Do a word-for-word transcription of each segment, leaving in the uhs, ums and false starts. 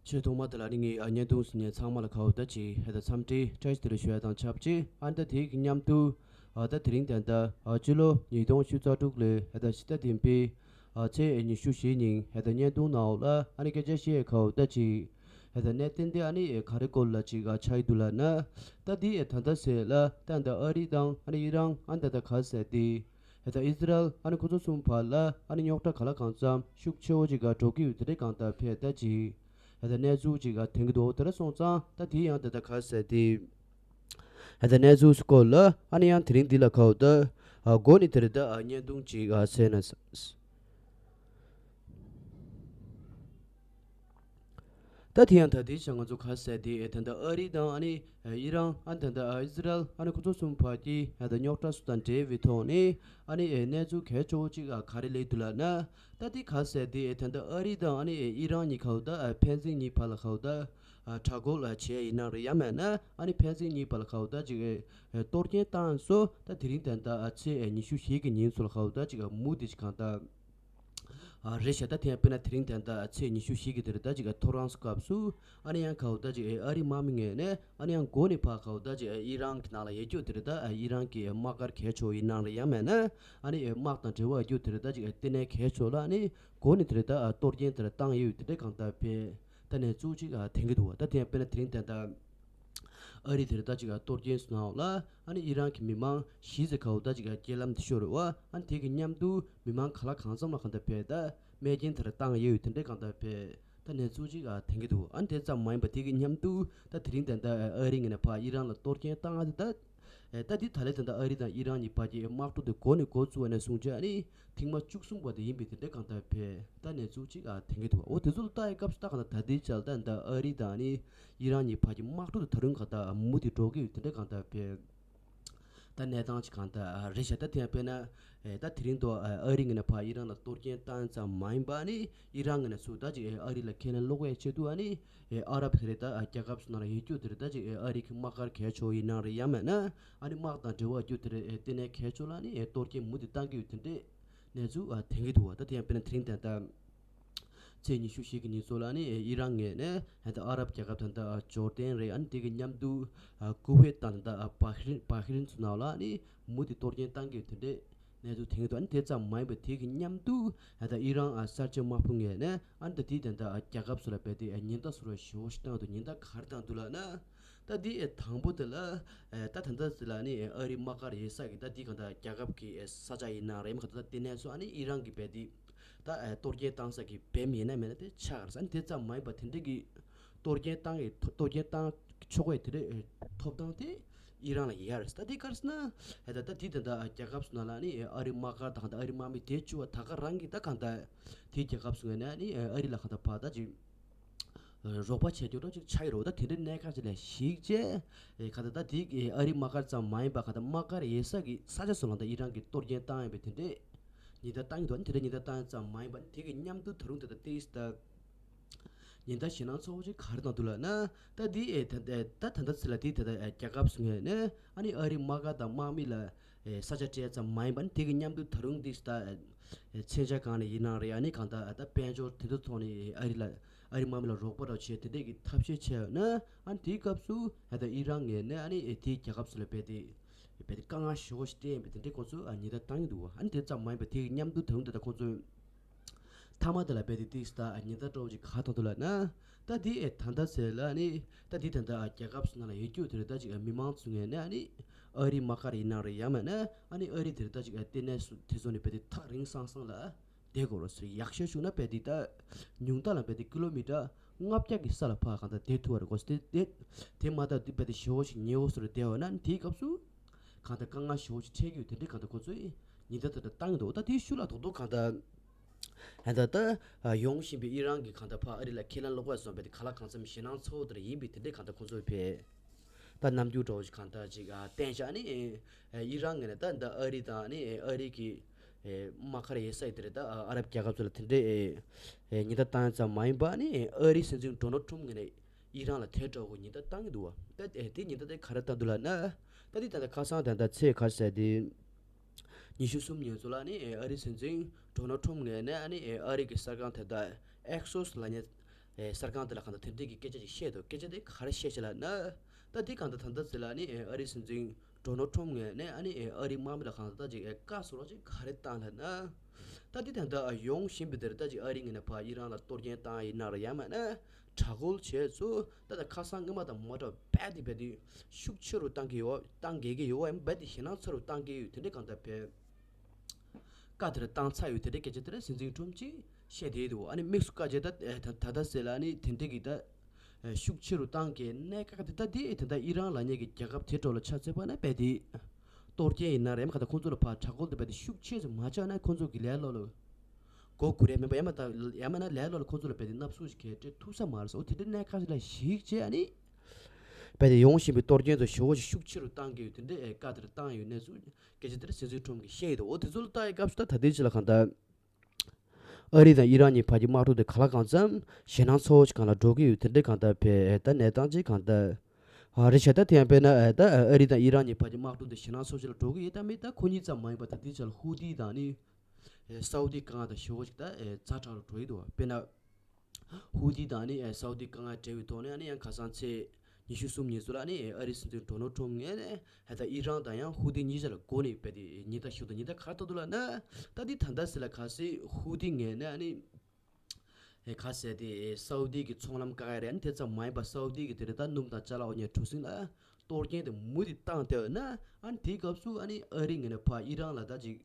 ཆེས་ཐོག་མ་དེ་ལ་ནི་ངས་ཨ་བརྙན་ཐུང་གཟིགས་མཁན་ཚང་མ་ལ་ཁ་འོ་ད་ཅིག་ཧེ་ད་འཚམས་འདྲི་བཀྲ་ཤིས་བདེ་ལེགས་ཞུ་ཡ་དང་ཆབས་ཅིག་ཨ་ནི་ད་དེའི་གི་མཉམ་དུ་ཨ་ད་དེ་རིང་ད་ད་ཨ་སྤྱི་ལོ་ཉིས་སྟོང་བཅུ་རྩ་དྲུག་ལོའི་ཧེ་ད་ཕྱི་ཟླ་བདུན་པའི་ཨ་ཚེས་ཉི་ཤུ་བཞི་ཉིན་ཧེ་ད་བརྙན་ཐུང་ནང་འོག་ལ་ཨ་ནི་སྐད་ཆ་བཤད་ཁ་འོ་ད་ཅིག་ཧེ་ད་གནད་དོན་དེ་ཨ་ནི་ག་རེ་སྐོར་ལ་ཅིག་ཨ་ཆགས་ཡི་འདུག་ལབ་ན། ད་དེ་ད་ད་ཟེར་ལ་ད་ད་ཨ་རི་དང་ཨ་ནི་ཨི་རན་ཨ་ནི་ད་ད་ག་ཟེར་དེ། ཧེ་ད་ཨི་ཟི་རལ་ཨ་ནི་ཁོ་ཚོ་གསུམ་བར་ལ་ཨ་ནི་རྙོག་དྲ་ག་ལ་གང་འཚམ་ཤུགས་ཆེ་བོ་ཅིག་ག་འགྲོ་གི་ཡོད་དེ་འདྲའི་གང་ལྟར་ཕེ་ད་ཅིག་ཧེ་ད་གནས་ཚུལ་ཅིག་ག་ཐོན་གི་འདུག་དེ་འདྲ་སོང་ཙང་ད་དེ་ཡང་དེ་ད་ག་ཟེར་དེ། ཧེ་ད་གནས་ཚུལ་སྐོར་ལ་ཨ་ནི་ཡང་དེ་རིང་འདི་ལ་ཁ་འོ་ད་ཨ་འགོ་ནས་དེ་རེད་ད་ཨ་བརྙན་ཐུང་ཅིག་ག་གསན་ན། ད་དེ་ཡང་ད་དེའི་ཆ་ང་ཚོ་ག་ཟེར་དེ་ད་ལྟ་ཨ་རི་དང་ཨ་ནི་ཨི་རན་ཨ་ད་ལྟ་ཨི་ཟི་རལ་ཨ་ནི་ཁོ་ཚོ་གསུམ་བར་གྱི་ཨ་ད་རྙོག་དྲ་སུ་དང་འབྲེལ་བའི་ཐོག་ནས་ཨ་ནི་ཨེ་གནས་ཚུལ་གལ་ཆེ་བོ་གཅིག་ཨ་ག་རེ་སླེབས་འདུག་ལབ་ན། ད་དེ་ག་ཟེར་དེ་ཨེ་ད་ལྟ་ཨ་རི་དང་ཨ་ནི་ཨེ་ཨི་རན་གཉིས་ཁ་བོ་ད་ཨ་ཕན་ཚུན་གཉིས་བར་ལ་ཁ་བོ་ད་ཨ་དྲག་རྒོལ་ཨ་བྱས་ཡིན་ན་རེད་ཡང་མེད་ན་ཨ་ནི་ཕན་ཚུན་གཉིས་བར་ལ་ཁ་བོ་ད་ཅིག་ཨེ་གཏོར་སྐྱོན་བཏང་སོ་ད་དེ་རིང་ད་ལྟ་ཨ་ཚེས་ཨེ་ཉི་ཤུ་བཞི་གི་ཉིན་ཚོ་ལ་ཁ་བོ་ད་ཅིག་ཨ་མུ་དེ་ཅིག་གང་ལྟར། ཨ་རེད་ཤག་ད་དེ་ཡང་དཔེར་ན་དེ་རིང་ད་ལྟ་ཚེས་ཉི་ཤུ་བཞི་གི་དེ་རེད་ད་ཅིག་ཨ་ཐོ་རངས་སྐབས་སུ་ཨ་ནི་ཡང་ཁ་བོ་ད་ཅིག་ཨ་རི་དམག་མི་ངོས་ནས་ཨ་ནི་ཡང་འགོ་ནས་ཕར་ཁ་བོ་ད་ཅིག་ཨི་རན་གྱི་ནང་ལ་ཡོད་རྒྱུ་དེ་རེད་ད་ཨི་རན་གྱི་དམག་སྒར་གལ་ཆེ་བོ་ཡིན་ནའང་རེད་ཡང་མེད་ན་ཨ་ནི་དམག་དང་འབྲེལ་བ་ཡོད་རྒྱུ་དེ་རེད་ད་ཅིག་ལྟེ་གནས་གལ་ཆེ་བོ་ལ་ཨ་ནི་འགོ་ནས་དེ་རེད་ད་གཏོར་སྐྱོན་དེ་རེད་བཏང་ཡོད་དེ་འདྲ་གང་ལྟར་བས་ད་གནས་ཚུལ་ཅིག་ཐོན་གྱི་འདུག་ད་དེ་ཡང་དཔེར་ན་དེ་རིང་ད་ལྟ། ཨ་རི་དེར་ད་ཅིག་གཏོར་སྐྱོན་སོང་ལ་ཨ་ནི་ཨི་རན་གྱི་མི་མང་གཞིས་ཚེ་ཁ་བོ་ད་ཅིག་རྐྱེན་ལམ་དེ་ཤོར་བ་ཨ་ནི་དེ་གི་མཉམ་དུ་མི་མང་ག་ལ་གང་འཚམ་ལ་གང་ལྟར་བས་ད་རྨས་སྐྱོན་དེར་བཏང་ཡོད་དེ་འདྲའི་གང་ལྟར་བས་ད་གནས་ཚུལ་ཅིག་ཐོན་གྱི་འདུག་ཨ་ནི་དེ་ཙམ་མ་ཡིན་པ་དེ་གི་མཉམ་དུ་ད་དེ་རིང་ད་ལྟ་ཨ་རི་ངོས་ནས་ཕར་ཨི་རན་ལ་གཏོར་སྐྱོན་བཏང་ཨ་དེ་ད་ད་དེ་ད་ལས་ད་ལྟ་ཨ་རི་དང་ཨི་རན་གཉིས་བར་གྱི་དམག་འཁྲུག་དེ་འགོ་ནས་འགོ་བཙུགས་པ་ནས་བཟུང་བྱས་ཨ་ནི་ཐེངས་མ་བཅུ་གསུམ་པ་དེ་ཡིན་པའི་དེ་འདྲའི་གང་ལྟར་བས་ད་གནས་ཚུལ་ཅིག་ཐོན་གྱི་འདུག་འོ་དེ་ཚོ་ལ་ལྟ་ཡི་སྐབས་སུ་ད་གང་ལྟར་ད་ལྟའི་ཆར་ད་ད་ཨ་རི་དང་ཨ་ནི། ཨི་རན་གཉིས་བར་གྱི་དམག་འཁྲུག་དེ་ད་རུང་གང་ལྟར་མུ་མཐུད་འགྲོ་གི་ཡོད་དེ་འདྲ་གང་ལྟར་བས། ད་གནས་སྟངས་ཅིག་གང་ལྟར་རེད་ཤག་ད་དེ་ཡང་དཔེར་ན་ད་དེ་རིང་དུ་ཨ་རི་ངོས་ནས་ཕར་ཨི་རན་ལ་གཏོར་སྐྱོན་བཏང་ཙམ་མ་ཡིན་པ་ནི་ཨི་རན་ངོས་ནས་ཚུར་ད་ཅིག་ཨ་རི་ལ་ཁས་ལེན་སློག་པའི་ཆེད་དུ་ཨ་ནི་ཨ་རབ་དེ་རེད་ད་རྒྱལ་ཁབ་སུ་ནང་ལ་ཡོད་རྒྱུ་དེ་རེད་ད་ཅིག་ཨ་རི་གི་དམག་སྒར་གལ་ཆེ་བོ་ཡིན་ན་རེད་ཡང་མེད་ན་ཨ་ནི་དམག་དང་འབྲེལ་བ་རྒྱུ་དེ་རེད་ལྟེ་གནས་གལ་ཆེ་ལ་ནི་གཏོར་སྐྱོན་མུ་མཐུད་བཏང་གི་ཡོད་དེ་འདྲས་གནས་ཚུལ་ཐོན་གྱི་འདུག་ད་དེ་ཡང་དཔེར་ན་དེ་རིང་ད་ལྟ། ཚེས་ཉི་ཤུ་བཞི་གི་ཉིན་ཚོ་ལ་ནི་ཨི་རན་ངོས་ནས་ད་ལྟ་ཨ་རབ་རྒྱལ་ཁབ་ད་ལྟ་ཇོར་ཏན་རེད་ཨ་ནི་དེ་གི་མཉམ་དུ་ཀུ་ཝེད་དང་ད་ལྟ་བྷ་ཧི་རིན་བྷ་ཧི་རིན་ཚོ་ནང་ལ་ནི་མུ་མཐུད་གཏོར་སྐྱོན་བཏང་གི་དེ་འདྲས་གནས་ཚུལ་ཐོན་གྱི་འདུག་ཨ་ནི་དེ་ཙམ་མ་ཡིན་པར་དེ་གི་མཉམ་དུ་ད་ལྟ་ཨི་རན་གསར་བརྗེ་དམག་དཔུང་ངོས་ནས་ཨ་ནི་ད་དེའི་ད་ལྟ་རྒྱལ་ཁབ་སུ་ལ་བས་ཏེ་ཉེན་བརྡ་ཟེར་བ་ཞེ་པོ་ཞིག་བཏང་འདུག་ཉེན་བརྡ་ག་རེ་བཏང་འདུག་ལབ་ན། ད་དེ་དང་པོ་དེ་ལ་ད་ད་ལྟ་དེ་ལ་ནི་ཨ་རི་དམག་སྒར་ཡོད་ས་གི་ད་དེ་གང་ལྟར་རྒྱལ་ཁབ་ཀྱི་ས་ཆ་ཡིན་ན་རེད་མ་གང་ལྟར་ལྟེ་གནས་སུ་ཨ་ནི་ཨི་རན་གྱི་བས་ཏེ། ད་ཨེ་གཏོར་སྐྱོན་བཏང་ས་གི་བེམ་ཡིན་ན་མེད་ན་དེ་ཆགས་རེད་ས་ནི་དེ་ཙམ་མ་ཡིན་པ་དེ་འདྲ་གི་གཏོར་སྐྱོན་བཏང་གི་གཏོར་སྐྱོན་བཏང་ཆོག་པའི་དེ་འདྲའི་ཐོབ་ཐང་དེ་ཨི་རན་ལ་ཡོད་རེད་ད་དེ་ག་རེ་ཟེར་ན་ཨེ་ད་ད་དེ་ད་ལྟ་རྒྱལ་ཁབ་སུ་ནང་ལ་ནི་ཨ་རི་དམག་སྒར་དང་ད་ཨ་རི་དམག་མི་དེ་བཅུ་བ་ད་ག་རང་གི་ད་གང་ལྟར་དེའི་རྒྱལ་ཁབ་སུ་ངོས་ནས་ནི་ཨ་རི་ལ་གང་ལྟར་ཕར་ད་ཅིག་རོགས་པ་བྱེད་རྒྱུ་འདྲ་ཅིག་ཆགས་ཡོད་རེད་ད་དེ་འདྲའི་གནད་འགག་ཅིག་ལ་གཞིགས་བྱས་ཨེ་གང་ལྟར་ད་དེ་ཨ་རི་དམག་སྒར་ཙམ་མ་ཡིན་པ་གང་ལྟར་དམག་སྒར་ཡོད་ས་གི་ས་ཆ་སུ་ལ་ད་ཨི་རན་གྱི་གཏོར་སྐྱོན་བཏང་ཡོད་པའི་དེ་འདྲའི། ཉེན་བརྡ་བཏང་གི་འདུག་ཨ་ནི་དེ་འདྲ་ཉེན་བརྡ་བཏང་ཙམ་མ་ཡིན་པ་ཨ་ནི་དེ་གི་མཉམ་དུ་ད་རུང་དེ་ལྟ་ཏིས་ལྟ། ཉེན་བརྡ་ཞེད་སྣང་ཚ་བོ་ཅིག་ག་རེ་བཏང་འདུག་ལབ་ན། ད་འདི་ཨེ་ད་ད་ད་ད་ད་ཚེ་ལ་དེ་ད་ད་རྒྱལ་ཁབ་སུ་ངོས་ནས་ཨ་ནི་ཨ་རི་དམག་སྒར་དང་དམག་མི་ལ་ཨེ་ས་ཆ་སྤྲད་ཙམ་མ་ཡིན་པ་ཨ་ནི་དེ་གི་མཉམ་དུ་ད་རུང་ཏིས་ལྟ། ཨེ་མཚོན་ཆ་སྒང་ནས་ཡིན་ནའང་རེད་ཨ་ནི་གང་ལྟར་ད་དཔལ་འབྱོར་དེ་ཚོ་ཐོག་ནས་ཨ་རི་ལ་ཨ་རི་དམག་མི་ལ་རོགས་པ་རོགས་བྱས་དེ་འདྲས་ཀྱི་ཐབས་ཤེས་བྱས་ཡོད་ན་ཨ་ནི་དེའི་སྐབས་སུ་ད་ད་ཨི་རན་ངོས་ནས་ཨ་ནི་ཨེ་དེའི་རྒྱལ་ཁབ་སུ་ལ་རྦད་དེ་རྦད་དེ་དཀའ་ངལ་ཞེ་པོ་ཞིག་སྤྲད་ཡིན་པའི་དེ་འདྲའི་ཁོང་ཚོས་ཨ་ཉེན་བརྡ་བཏང་གི་འདུག་ཨ་ནི་དེ་ཙམ་མ་ཡིན་པར་དེ་གི་མཉམ་དུ་ད་རུང་དེ་ལྟར་ཁོང་ཚོས་མཐའ་མ་དེ་ལ་རྦད་དེ་ཏིས་ད་ཉེན་བརྡ་སྤྲོད་ཅིག་ག་བཏང་འདུག་ལབ་ན། ད་དེ་ཨེ་ད་ལྟ་ཟེར་ལ་ནི་ད་དེ་ད་ལྟ་རྒྱལ་ཁབ་སུ་ནང་ལ་ཡོད་རྒྱུ་དེ་རེད་ད་ཅིག་མི་མང་ཚོ་ངོས་ནས་ཨ་ནི་ཨ་རི་དམག་སྒར་ཡིན་ན་རེད་ཡང་མིན་ན་ཨ་ནི་ཨ་རི་དེ་རེད་ད་ཅིག་ལྟེ་གནས་སུ་དེ་ཚོ་ནས་རྦད་དེ་ཐག་རིང་སང་སང་ལ་བསྡད་དགོས་རེད་ཟེར། ཡག་ཤོས་བྱུང་ན་རྦད་དེ་ད་ཉུང་མཐའ་ལ་རྦད་དེ་ཀི་ལོ་མི་ཊར་ལྔ་བརྒྱ་གི་ས་ལ་ཕར་གང་ལྟར་བསྡད་ཐུབ་པ་རེད་གོ་ཟེར། དེ་དེ་མ་ཐག་དེ་རྦད་དེ་ཞེ་པོ་ཞིག་ཉེ་བོ་སུ་རེད་བསྡད་པ་ན་ཨ་ནི་དེའི་སྐབས་སུ། གང་ལྟར་དཀའ་ངལ་ཞེ་པོ་ཅིག་འཕྲད་ཀྱི་ཡོད་དེ་འདྲའི་གང་ལྟར་ཁོ་ཚོས་ཉེན་བརྡ་དེ་འདྲ་བཏང་གི་འདུག་ད་དེའི་ཤུལ་ལ་རྡོག་རྡོག་གང་ལྟར་ད་ལྟ་ད་ཡོང་བཞིན་པའི་ཨི་རན་གྱི་གང་ལྟར་ཕར་ཨ་རི་ལ་ཁས་ལེན་སློག་པ་སོང་བས་དེ་ག་ལ་གང་འཚམ་ཞེད་སྣང་ཚ་བོ་དེ་འདྲ་ཡིན་པའི་དེ་འདྲའི་གང་ལྟར་ཁོ་ཚོས་བས་ད་རྣམ་འགྱུར་འདྲ་བོ་ཞིག་གང་ལྟར་ཅིག་བསྟན་བཞག་ནི་ཨི་རན་ངོས་ནས་ད་ད་ཨ་རི་དང་ནི་ཨ་རི་གི་དམག་སྒར་ཡོད་ས་ཡི་དེ་རེད་ད་ཨ་རབ་རྒྱལ་ཁབ་ཚོ་ལ་དེ་འདྲའི་ཉེན་བརྡ་བཏང་ཙམ་མ་ཡིན་པ་ནི་ཨ་རིའི་སྲིད་འཛིན་ཌོ་ནལ་ཊམ་ངོས་ནས། ཨི་རན་ལ་དེ་འདྲ་བོ་ཉེན་བརྡ་བཏང་གི་འདུག་བ། ད་དེ་ཉེན་བརྡ་དེ་ག་རེ་བཏང་འདུག་ལབ་ན། ད་དེ་ད་ལྟ་ཁ་སང་ད་ལྟ་ཚེས་ག་ཟེར་དེ། ཉི་ཤུ་གསུམ་ཉིན་ཚོ་ལ་ནི་ཨ་རིའི་སྲིད་འཛིན་ཌོ་ནལ་ཊམ་ངོས་ནས་ཨ་ནི་ཨ་རི་གི་གསར་ཁང་དེ་དག་ཨེག་སོ་ལབ་མཁན་ ཨེ་གསར་ཁང་དེ་ལ་གང་ལྟར་དེ་འདྲའི་གི་སྐད་ཆ་ཅིག་བཤད་འདུག་སྐད་ཆ་དེ་ག་རེ་བཤད་ཅེས་ལབ་ན། ད་དེ་གང་ལྟར་ད་ལྟ་ཟེར་ལ་ནི་ཨེ་ཨ་རིའི་སྲིད་འཛིན་ཌོ་ནལ་ཊམ་ངོས་ནས་ཨ་ནི་ཨེ་ཨ་རིའི་དམག་མི་ལ་གང་ལྟར་ད་ཅིག་ཨེ་བཀའ་ཟུར་བ་ཅིག་ག་རེ་བཏང་ལབ་ན། ད་དེ་ད་ལྟ་ཡོང་བཞིན་པའི་དེར་ད་ཅིག་ཨ་རིའི་ངོས་ནས་ཕར་ཨི་རན་ལ་གཏོར་སྐྱོན་བཏང་ཡིན་ན་ར་ཡང་མིན་ན་དྲག་རྒོལ་བྱས་ཚུལ་ད་ད་ཁ་སང་སྔོན་མ་དང་མ་འདྲ་བ་རྦད་དེ་རྦད་དེ་ཤུགས་ཆེ་རུ་བཏང་གི་ཡོད། བཏང་གི་གི་ཡོད་པ་ཡིན་རྦད་དེ་ཞེད་སྣང་ཚ་རུ་བཏང་གི་ཡོད། དེ་འདྲའི་གང་ལྟར་བས། བཀའ་དེར་བཏང་ཚར་ཡོད། དེ་འདྲའི་སྐད་ཆ་དེར་སྲིད་འཛིན་ཊམ་གྱིས་བཤད་བསྡད་འདུག་ཨ་ནི་དམིགས་སུ་བཀར་བྱས་ད་ད་ད་ད་ཟེར་ལ་ཨ་ནི་དེ་འདྲའི་གི་ད་ཤུགས་ཆེ་རུ་བཏང་གི་གནད་འགག་དེ་ད་དེ་ད་ད་ཨི་རན་ལབ་མཁན་གྱི་རྒྱལ་ཁབ་དེ་འདྲ་ལ་ཆ་མཚོན་པ་ན་རྦད་དེ་གཏོར་སྐྱོན་ཡིན་ན་རེད་མ་ག་ད་ཁོང་ཚོ་ལ་ཕར་དྲག་རྒོལ་དེ་རྦད་དེ་ཤུགས་ཆེ་ཙམ་མ་བྱས་ན་ཁོང་ཚོ་གི་ལས་སླ་ལ་གོ་དགོས་རེད་མིན་པ་ཡང་མ་ད་ཡང་མིན་ན་ལས་སླ་ལ་ཁོང་ཚོ་ལ་རྦད་དེ་མནར་གསོ་ཞིག་གས་སྤྲད་ཐུབ་ས་མ་རེད་ཟེར། འོ་དེ་འདྲའི་གནད་འགག་ཞིག་ལ་གཞིགས་བྱས་ཨ་ནི་རྦད་དེ་ཡོང་བཞིན་པའི་གཏོར་སྐྱོན་ཚོ་ཞེ་པོ་ཞིག་ཤུགས་ཆེ་རུ་བཏང་གི་ཡོད། དེ་འདྲའི་ཨེ་བཀའ་དེར་བཏང་ཡོད་གནས་ཚུལ། སྐད་ཆ་དེར་སྲིད་འཛིན་ཊམ་གྱིས་བཤད་ཡོད་དོ། འོ་དེ་ཚོ་ལ་ལྟ་ཡི་སྐབས་སུ་ད་ད་ལྟའི་ཆ་ལ་གང་ལྟར་ཨ་རི་དང་ཨི་རན་གཉིས་བར་གྱི་དམག་འཁྲུག་དེ་གང་ལ་གང་འཚམ་ཞེད་སྣང་ཚ་བོ་ཞིག་སྒང་ལ་འགྲོ་གི་ཡོད། དེ་འདྲའི་གང་ལྟར་བས་ད་གནས་སྟངས་ཅིག་གང་ལྟར་ཨ་རི་བྱས་ད་དེ་ཡང་དཔེར་ན་ཨ་ད་ཨ་རི་དང་ཨི་རན་གཉིས་བར་གྱི་དམག་འཁྲུག་དེ་ཞེད་སྣང་ཚ་བོ་ཞིག་ལ་འགྲོ་གི་ཡོད། ད་མི་ད་ཁོ་གཉིས་ཙམ་མ་ཡིན་པར་ད་ལྟའི་ཆ་ལ་ཧུ་ཏི་དང་ནི་ཨེ་སའུ་དི་དཀའ་ངལ་དང་ཞེ་པོ་ཞིག་ད་ཨེ་ཛ་དྲག་རུ་འགྲོ་ཡི་འདུག་དཔེར་ན། ཧུ་ཏི་དང་ནི་ཨེ་སའུ་དི་དཀའ་ངལ་འབྲེལ་བའི་ཐོག་ནས་ཨ་ནི་ཡང་ཁ་སང་ཚེས་ཉི་ཤུ་གསུམ་ཉིན་ཚོ་ལ་ནི་ཨེ་ཨ་རིའི་སྲིད་འཛིན་ཌོ་ནལ་ཊམ་ངོས་ནས་ཧེ་ད་ཨི་རན་དང་ཡང་ཧུ་ཏི་གཉིས་ཆ་ལ་སྒོ་ནས་རྦད་དེ་ཉེན་བརྡ་ཞུ་དང་ཉེན་བརྡ་ག་རེ་བཏང་འདུག་ལབ་ན། ད་འདི་ད་ལྟ་ཟེར་ལ་གལ་སྲིད་ཧུ་ཏི་ངོས་ནས་ཨ་ནི་ཨེ་ག་ཟེར་ཏེ་ཨེ་སའུ་དི་གི་ཚོང་ལམ་བཀག་ཡ་རེད། ཨ་ནི་དེ་ཙམ་མ་ཡིན་པར་སའུ་དི་གི་དེ་རེད་ད་སྣུམ་དང་ཅ་ལག་འོ་ཉའི་གྲུ་གཟིངས་ལ་གཏོར་སྐྱོན་དེ་མུ་མཐུད་བཏང་བསྡད་ཡོད་ན། ཨ་ནི་དེའི་སྐབས་སུ་ཨ་ནི་ཨ་རི་ངོས་ནས་ཕར་ཨི་རན་ལ་ད་ཅིག་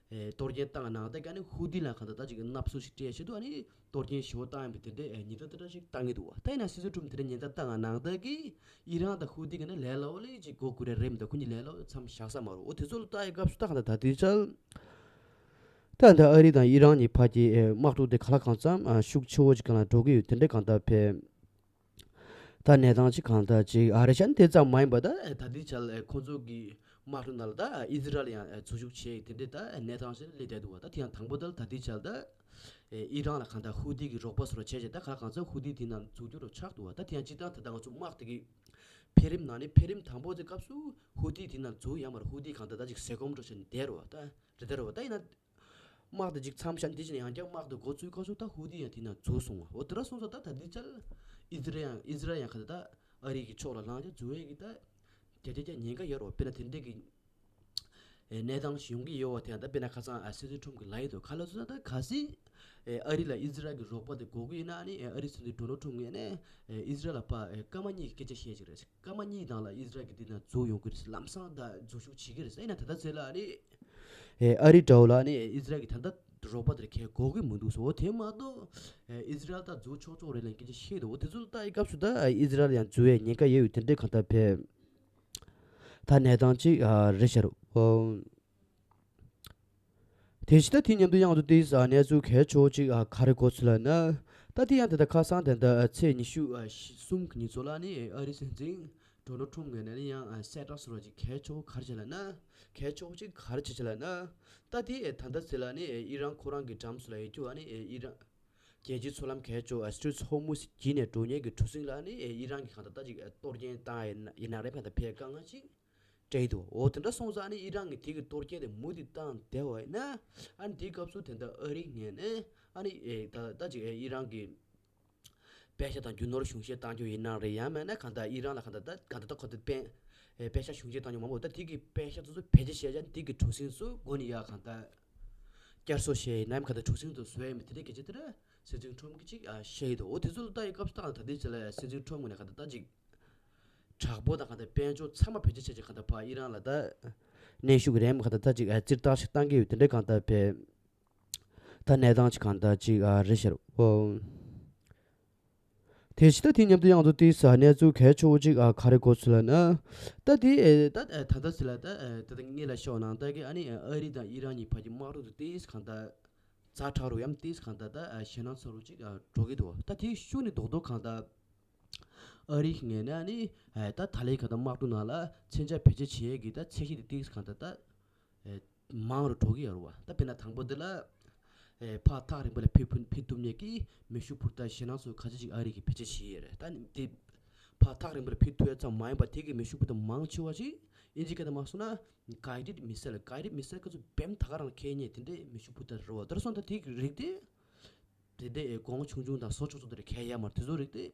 ཨེ་གཏོར་སྐྱོན་བཏང་ནང་བཞིན་གྱི་ཨ་ནི་ཧུ་ཏི་ལ་གང་ལྟར་ད་ཅིག་མནར་གསོ་ཞིག་སྤྲད་ཆེད་དུ་ཨ་ནི་གཏོར་སྐྱོན་ཞེ་པོ་བཏང་ཡོད་པའི་དེ་འདྲའི་ཨེ་ཉེན་བརྡ་དེ་འདྲ་ཞིག་བཏང་གི་འདུག་བ། ད་ཡིན་ན་སྲིད་ཚོགས་ཁྲིམས་དེ་འདྲ་ཉེན་བརྡ་བཏང་ནང་བཞིན་གྱི་ཨི་རན་དང་ཧུ་ཏི་གི་ནི་ལས་སླ་བོ་ལས་ཅིག་གོ་དགོས་རེད་རེད་མི་འདུག་ཁོ་གཉིས་ལས་སླ་བོ་མཚམས་བཞག་ས་མ་རེད། འོ་དེ་ཚོ་ལ་ལྟ་ཡི་སྐབས་སུ་ད་གང་ལྟར་ད་ལྟའི་ཆར་ད་ལྟ་ཨ་རི་དང་ཨི་རན་གཉིས་བར་གྱི་ཨེ་དམག་འཁྲུག་དེ་གང་ལ་གང་འཚམ་ཨ་ཤུགས་ཆེ་བོ་ཅིག་སྒང་ལ་འགྲོ་གི་ཡོད། དེ་འདྲའི་གང་ལྟར་བས། ད་གནས་སྟངས་ཅིག་གང་ལྟར་ཅིག་ཨ་རེ་ཤ་ནི་དེ་ཙམ་མ་ཡིན་པ་ད་ད་ལྟའི་ཆར་ལ་ཁོང་ཚོ་གི་དམག་འཁྲུག་ནང་ལ་ད་ཨི་ཟི་རལ་ཡང་འཛུལ་ཞུགས་བྱས་དེ་འདྲའི་ད་གནས་སྟངས་ཤིག་སླེབས་བསྡད་འདུག་བ། ད་དེ་ཡང་དང་པོ་ད་ལ་ད་ལྟའི་ཆར་ད་ཨི་རན་ལ་གང་ལྟར་ཧུ་ཏི་གི་རོགས་པ་བཟོ་འདྲ་བྱས་བྱས་ད་ག་གང་ཚ་ཧུ་ཏི་དེ་ནང་འཛུལ་རྒྱུ་རུ་ཆགས་འདུག་བ། ད་དེ་ཡང་སྤྱིར་བཏང་ད་ལྟ་ང་ཚོ་དམག་དེ་གི་འཕེལ་རིམ་ནང་ནས་འཕེལ་རིམ་དང་པོ་དེ་སྐབས་སུ་ཧུ་ཏི་དེ་ནང་འཛུལ་ཡོད་མ་རེད། ཧུ་ཏི་གང་ལྟར་ད་ཅིག་ཟས་སྐོམ་འདྲ་བྱས་ནས་བསྡད་རེད་བ། ད་རེད་ད་རེད་བ། ད་ཡིན་ན། དམག་དེ་གཅིག་མཚམས་བཞག་དེ་བཞིན་ཡང་བསྐྱར་དམག་དེ་འགོ་བཙུགས་སྐབས་སུ་ད་ཧུ་ཏི་ཡང་དེ་ནང་འཛུལ་སོང་བ། འོ་དེ་འདྲ་སོང་ཙང་ད་ད་ལྟའི་ཆར་ཨི་ཟི་རལ་ཡང་ཨི་ཟི་རལ་ཡང་ག་ད་ད་ཨ་རི་གི་ཕྱོགས་ལ་ལངས་ཀྱང་འཛུལ་ཡས་ཀྱི་ད་རྒྱ་རྒྱ་རྒྱ་ཉེན་ཁ་ཡོད་རེད་བ། དཔེར་ན་དེ་འདྲས་ཀྱི་ཨེ་གནས་སྟངས་ཤིག་ཡོང་གི་ཡོད་བ། དེ་ཡང་ད་དཔེར་ན་ཁ་སང་ཨ་སྲིད་འཛིན་ཁྲོམ་གྱི་ལ་ཡི་དོ་ག་ལ་སོང་ད་ག་སྲིད་ཨེ་ཨ་རི་ལ་ཨི་ཟི་རལ་གྱི་རོགས་པ་དེ་དགོས་ཀྱི་ཡིན་ན་ནི་ཨེ་ཨ་རི་སྲིད་འཛིན་ཌོ་ནལ་ཁྲོམ་ངོས་ནས་ཨེ་ཨི་ཟི་རལ་ལ་ཕར་ཨེ་སྐར་མ་གཉིས་ཀྱི་སྐད་ཆ་བཤད་ཀྱི་རེད། སྐར་མ་གཉིས་ནང་ལ་ཨི་ཟི་རལ་གྱི་དེ་ནང་འཛུལ་ཡོང་གི་རེད། ལམ་སང་ད་འཛུལ་ཞུགས་བྱེད་ཀྱི་རེད། ཨེ་ན་ད་ལྟ་ཚེ་ལ་ཨ་རི། ཨེ་ཨ་རི་འདྲ་བོ་ལ་ནི་ཨི་ཟི་རལ་གྱི་ད་ལྟ་རོགས་པ་དེར་གལ་དགོས་ཀྱི་མི་འདུག་ཟེར། འོ་དེ་མ་གཏོགས་ཨེ་ཨི་ཟི་རལ་ད་འཛུལ་ཆོག་ཆོག་རེད་ལབ་མཁན་ཅིག་བཤད་འདུག་འོ་དེ་ཚོ་ལ་ལྟ་ཡི་སྐབས་སུ་ད་ཨེ་ཨི་ཟི་རལ་ཡང་འཛུལ་ཡས་ཉེན་ཁ་ཡོད་ཡོད་དེ་འདྲའི་གང་ལྟར་བས། ད་གནས་སྟངས་ཅིག་ཨ་རེད་ཤག་རོ། དེ་བཞིན་ད་དེ་མཉམ་དུ་ཡང་དུ་དེའི་ས་གནས་ཚུལ་གལ་ཆེ་བོ་ཅིག་ཨ་ག་རེ་གོ་ཚུལ་ལབ་ན། ད་དེ་ཡང་དེ་ད་ཁ་སང་དེ་ད་ཚེས་ཉི་ཤུ་ཨ་གསུམ་གྱི་ཉིན་ཚོ་ལ་ནི་ཨ་རི་སྲིད་འཛིན་ཌོ་ནལ་ཁྲོམ་ངོས་ནས་ནི་ཡང་ཨ་གསལ་བསྒྲགས་ཟེར་བ་ཅིག་གལ་ཆེ་བོ་ག་རེ་བྱས་ལབ་ན། གལ་ཆེ་བོ་ཅིག་ག་རེ་བྱས་ལབ་ན། ད་དེ་ཨེ་ད་ལྟ་ཚེ་ལ་ནི་ཨེ་ཨི་རན་ཁོ་རང་གི་འགྲམ་སུ་ལ་ཡོད་རྒྱུ་ཨ་ནི་ཨེ་ཨི་རན་རྒྱལ་སྤྱིའི་མཚོ་ལམ་གལ་ཆེ་བོ་ཨ་སི་ཊྲེཊ་ཧོར་མུ་ཟི་བརྒྱུད་ནས་འགྲོ་མཁན་གྱི་གྲུ་གཟིངས་ལ་ནི་ཨེ་ཨི་རན་གྱི་གང་ལྟར་ད་ཅིག་ཨེ་གཏོར་སྐྱོན་བཏང་ཡིན་ན་རེད་པ། ད་ཕའི་དཀའ་ངལ་ཅིག་སྤྲད་འདུག་འོ་དེ་འདྲ་སོང་ཙང་ཨ་ནི་ཨི་རན་གྱིས་དེ་གི་གཏོར་སྐྱོན་དེ་མུ་མཐུད་བཏང་བསྡད་པ་ཡིན་ན། ཨ་ནི་དེའི་སྐབས་སུ་དེ་འདྲ་ཨ་རི་ངོས་ནས་ཨ་ནི་ཨེ་ད་ད་ཅིག་ཨེ་ཨི་རན་གྱི་པད་ཤག་དང་རྒྱུ་ནོར་གཞུང་བཞེས་བཏང་རྒྱུ་ཡིན་ན་རེད། ཡང་མིན་ན་གང་ལྟར་ཨི་རན་ལ་གང་ལྟར་ད་གང་ལྟར་ད་ཁོ་ཚོ་དཔལ་ཨེ་པད་ཤག་གཞུང་བཞེས་བཏང་རྒྱུ་མང་པོ་ད་དེ་གི་པད་ཤག་ཚོ་ཚོ་བེད་སྤྱོད་བྱས་ཀྱང་དེ་གི་གྲུ་གཟིངས་ཚོ་སྒོ་ནས་ཡར་གང་ལྟར་བསྐྱར་གསོ་བྱས་ཡིན་ནམ་གང་ལྟར་གྲུ་གཟིངས་ཚོ་བཟོས་ཡིན་མིན་དེ་འདྲའི་སྐད་ཆ་དེ་འདྲ་སྲིད་འཛིན་ཁྲོམ་གྱིས་ཅིག་ཨ་བཤད་ཡོད་དོ། འོ་དེ་ཚོ་ལ་ལྟ་ཡི་སྐབས་སུ་ད་གང་ལྟར་ད་ལྟའི་ཆ་ལ་སྲིད་འཛིན་ཁྲོམ་ངོས་ནས་གང་ལྟར་ད་ཅིག་དྲག་པོ་དང་གང་ལྟར་དཔལ་འབྱོར་ཚང་མ་བེད་སྤྱོད་བྱས་ཀྱི་གང་ལྟར་ཕར་ཨི་རན་ལ་ད་གནོན་ཤུགས་རེད་མ་གང་ལྟར་ད་ཅིག་ཨ་ཙིར་ཐག་ཞིག་བཏང་གི་ཡོད། དེ་འདྲའི་གང་ལྟར་བས། ད་གནས་སྟངས་ཅིག་གང་ལྟར་ཅིག་ཨ་རེད་ཤག་རོ། དེ་བཞིན་ད་དེ་མཉམ་དུ་ཡང་དུ་དེའི་ས་གནས་ཚུལ་གལ་ཆེ་བོ་ཅིག་ཨ་ག་རེ་གོ་ཚུལ་ལབ་ན། ད་དེ་ཨེ་ད་ཨེ་ད་ལྟ་ཟེར་ལ་ད་ཨེ་ད་ལྟ་ངེད་ལ་ཤོག་ནང་ལྟ་གི་ཨ་ནི་ཨ་རི་དང་ཨི་རན་གཉིས་བར་གྱི་དམག་འཁྲུག་དེ་དེའི་གང་ལྟར་ཛ་དྲག་རུ་ཡང་དེའི་གང་ལྟར་ད་ཨེ་ཞེད་སྣང་ཚ་རུ་ཅིག་ཨ་འགྲོ་གི་འདུག་ད་དེའི་ཤུགས་ནི་རྡོག་རྡོག་གང་ལྟར་ཨ་རི་གི་ངོས་ནས་ཨ་ནི་ཨེ་ད་ད་ལའི་གང་ལྟར་དམག་འཁྲུག་ནང་ལ་མཚོན་ཆ་བེད་སྤྱོད་བྱེད་ཡས་ཀྱི་ད་ཚད་གཞི་དེ་དེའི་གང་ལྟར་ད། ཨེ་མང་རུ་འགྲོ་གི་ཡོད་རེད་བ། ད་དཔེར་ན་དང་པོ་འདི་ལ་ཨེ་ཕར་ཐག་རིང་པོ་ལ་ཕེབས་ཕུན་ཕེབས་ཐུབ་མཁན་གྱི་མེ་ཤུགས་འཕུར་མདའ་ཞེད་སྣང་ཚོ་ཁ་ཤས་ཅིག་ཨ་རི་གིས་བེད་སྤྱོད་བྱས་ཡོད་རེད། ད་ནི་དེ་ཕར་ཐག་རིང་པོ་ལ་ཕེབས་ཐུབ་ཡ་ཙམ་མ་ཡིན་པར་དེ་གི་མེ་ཤུགས་འཕུར་མདའ་མང་ཆེ་བ་ཞིག་ཨིན་ཇི་སྐད་དུ་མ་སོང་ན་guided missile guided missile ཁ་ཚོ་བེམ་ད་ག་རང་འཁྱེར་མཁན་དེ་འདྲའི་མེ་ཤུགས་འཕུར་མདའ་རེད་བ། དེར་སོང་ད་དེ་གི་རིགས་དེ། དེ་འདྲའི་གོང་ཆུང་ཆུང་དང་བཟོ་ཆོག་ཆོག་དེ་འདྲ་གང་ཡང་ཡོད་མ་རེད། དེ་ཚོ་རིགས་དེ་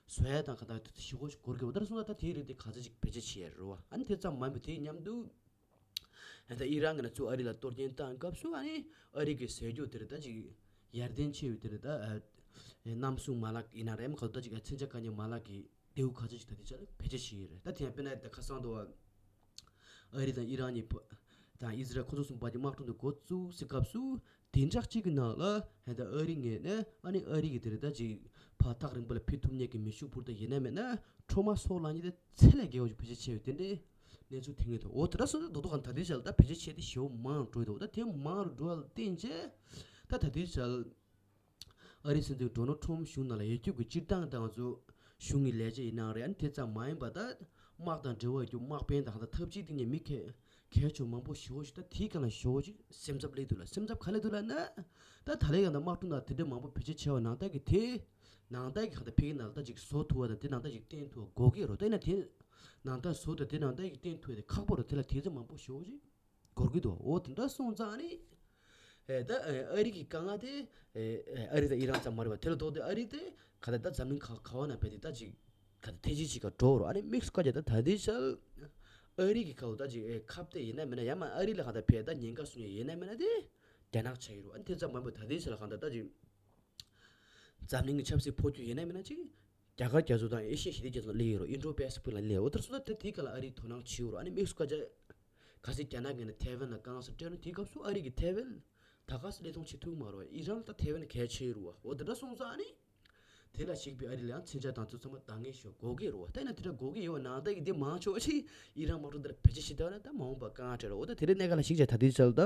བཟོ་ཡ་དང་ག་ད་ཞི་གོ་ཞིག་འགོར་གི་འོ། ད་སོང་ཙང་ད་དེའི་རིགས་དེ་ག་ཚོད་ཅིག་བེད་སྤྱོད་བྱེད་ཡ་རེད་བ། ཨ་ནི་དེ་ཙམ་མ་ཡིན་པ་དེའི་མཉམ་དུ་ད་ཨི་རན་གྱིས་ནས་ཚུར་ཨ་རི་ལ་གཏོར་སྐྱོན་བཏང་སྐབས་སུ། ཨ་ནི་ཨ་རི་གི་ཟས་རྒྱུ་དེ་འདྲ་ད་ཅིག་ཡར་ཐོན་ཆེ་བའི་དེ་འདྲ་ད་ཨ་གནམ་གསུམ་མ་ལག་ཡིན་ན་རེད། མ་ག་ད་ཅིག་མཚོན་ཆ་དཀའ་རྙོག་མ་ལག་གི་ལྟེའུ་ག་ཚོད་ཅིག་ད་དེ་ཆ་ལ་བེད་སྤྱོད་བྱེད་ཡོད་རེད། ད་དེ་ཡང་དཔེར་ན་ད་ཁ་སང་དུ་ཨ་རི་དང་ཨི་རན་གཉིས་པ་དང་ཨི་ཟི་རལ་ཁོ་ཚོ་གསུམ་བར་གྱི་དམག་འཁྲུག་འདི་འགོ་བཙུགས་སའི་སྐབས་སུ། བདུན་ཕྲག་གཅིག་གི་ནང་ལ་ད་ཨ་རི་ངོས་ནས་ཨ་ནི་ཨ་རི་གི་དེ་རེད་ད་ཅིག་ཕར་ཐག་རིང་པོ་ལ་ཕུད་ཐུབ་མཁན་གྱི་མེ་ཤུགས་འཕུར་མདའ་ཡིན་ན་མིན་ན་ཁྲོ་མ་སོགས་ལེན་མཁན་དེ་ཚད་ལས་བརྒལ་བ་ཞིག་བེད་སྤྱོད་བྱས་ཡོད། དེ་འདྲའི་གནས་ཚུལ་ཐོན་གྱི་འདུག་འོ་དེ་འདྲ་སོང་ཙང་རྡོག་རྡོག་གང་ད་དེ་ཆ་ལ་ད་བེད་སྤྱོད་བྱས་ཏེ་ཞེ་པོ་མང་འགྲོ་འདུག་ད་དེ་མང་རུ་འགྲོ་བ་ལ་བརྟེན་བྱས་ད་ད་དེ་ཆ་ལ། ཨ་རིའི་སྲིད་འཛིན་ཌོ་ནལ་ཊམ་གཞུང་ནང་ལ་ཡོད་རྒྱུ་གི་སྤྱིར་བཏང་དང་ང་ཚོ་གཞུང་གི་ལས་བྱེད་ཡིན་ནའང་རེད། ཨ་ནི་དེ་ཙམ་མ་ཡིན་པ་ད་དམག་དང་འབྲེལ་བ་ཡོད་རྒྱུ་དམག་དཔོན་དང་ད་འཐབ་ཇུས་སྟེང་ནས་མི་གལ་གལ་ཆེ་མང་པོ་ཞེ་པོ་ཞིག་ད་དེའི་སྒང་ལ་ཞེ་པོ་ཅིག་སེམས་འཚབ་སླེབས་འདུག་ལ། སེམས་འཚབ་ག་ལེ་འདུག་ལབ་ན། ད་ད་ལན་ཡང་ད་དམག་འཁྲུག་ནང་དེ་འདྲ་མང་པོ་བེད་སྤྱོད་བྱས་པ་ནང་ལྟར་གྱི་དེ་ནང་ལྟར་གྱི་གང་ལྟར་ཕ་གི་ནང་ལ་ད་ཅིག་བཟོ་ཐུབ་པ་དང་དེ་ནང་ལྟར་ཅིག་བསྟན་ཐུབ་པ་དགོས་ཀྱི་རེད། ད་ཡིན་ན་དེ་ནང་ལྟར་བཟོ་དང་དེ་ནང་ལྟར་ཅིག་བསྟན་ཐུབ་པ་དེ་ཁག་པོ་རེད། དེ་ལ་དེ་ཚོ་མང་པོ་ཞེ་པོ་ཅིག་འགོར་གྱི་འདུག་འོ་དེ་འདྲ་སོང་ཙང་ནི། ཨེ་ད་ཨེ་ཨ་རི་གི་དཀའ་ངལ་དེ་ཨེ་ཨ་རི་དང་ཨི་རན་ཙམ་མ་རེད་པ། དེ་ལ་ལྡོག་སྟེ་ཨ་རི་དེ་ག་ད་ད་འཛམ་གླིང་ག་ག་བ་ན་བས་དེ་ད་ཅིག་ག་ད་ཐེ་ཇི་ཅིག་ག་འགྲོ་རོགས། ཨ་ནི་དམིགས་སུ་བཀར་ཀྱང་ད་ད་ལྟའི་ཆར་ཨ་རི་གི་ཁ་ལོ་ད་ཅིག་ཨེ་ཁ་གཏད་ཡིན་ན་མིན་ན་ཡང་མ་ཨ་རི་ལ་ག་ད་ཕེ་ད་ཉེན་ཁ་སོང་ཡ་ཡིན་ན་མིན་ན་དེ་རྒྱ་ནག་ཆགས་ཡོད་རོགས། ཨ་ནི་དེ་ཙམ་མ་ཡིན་པ་ད་ལྟའི་ཆར་ལ་ག་ད་ད་ཅིག་འཛམ་གླིང་གི་ཆབ་སྲིད་འཕོ་འགྱུར་ཡིན་ན་མིན་ན་ཅིག་རྒྱ་གར་རྒྱ་མཚོ་དང་ཨེ་ཤི་ཡ་ཞི་བདེ་རྒྱ་མཚོ་ལ་སླེབས་ཡོད་རོགས། ཨིན་ཌོ་པེ་སི་ཕིག་ལ་སླེབས་ཡོད། འོ་ད་སོ་ད་དེ་དེའི་སྒང་ལ་ཨ་རིས་དོ་སྣང་བྱེད་ཡོད་རོགས། ཨ་ནི་དམིགས་སུ་བཀར་ཅག་གལ་སྲིད་རྒྱ་ནག་གིས་ནི་ཐའེ་ཝན་ལ་དཀའ་ངལ་སེ་སྤྲད་ན་དེའི་སྐབས་སུ་ཨ་རི་གིས་ཐའེ་ཝན་ད་ག་སེ་བློས་གཏོང་བྱེད་ཐུབ་མ་རེད་པ། ཨི་རན་ད་ཐའེ་ཝན་གལ་ཆེ་རུ་བ། འོ་དེ་འདྲ་སོང་ཙང་ཨ་ནི་དེ་ལ་གཞིགས་པའི་ཨ་རི་ལ་ཡང་མཚོན་ཆ་དང་དེ་ཚོ་ཚང་མ་འདང་ངེས་ཤོག་དགོས་ཀྱི་རེད་པ། ད་ཡིན་ན་དེ་འདྲ་དགོས་ཀྱི་ཡོད་པ་ནང་ལྟར་གྱི་དེ་མང་ཆོག་ཅིག་ཨི་རན་དམག་འཁྲུག་འདི་ལ་བེད་སྤྱོད་བྱེད་བསྡད་པ་ན་ད་མ་འོངས་པ་དཀའ་ངལ་འཕྲད་རེད། འོ་ད་དེ་རིང་གནད་འགག་ལ་གཞིགས་བྱས་ད་ལྟའི་ཆར་ད་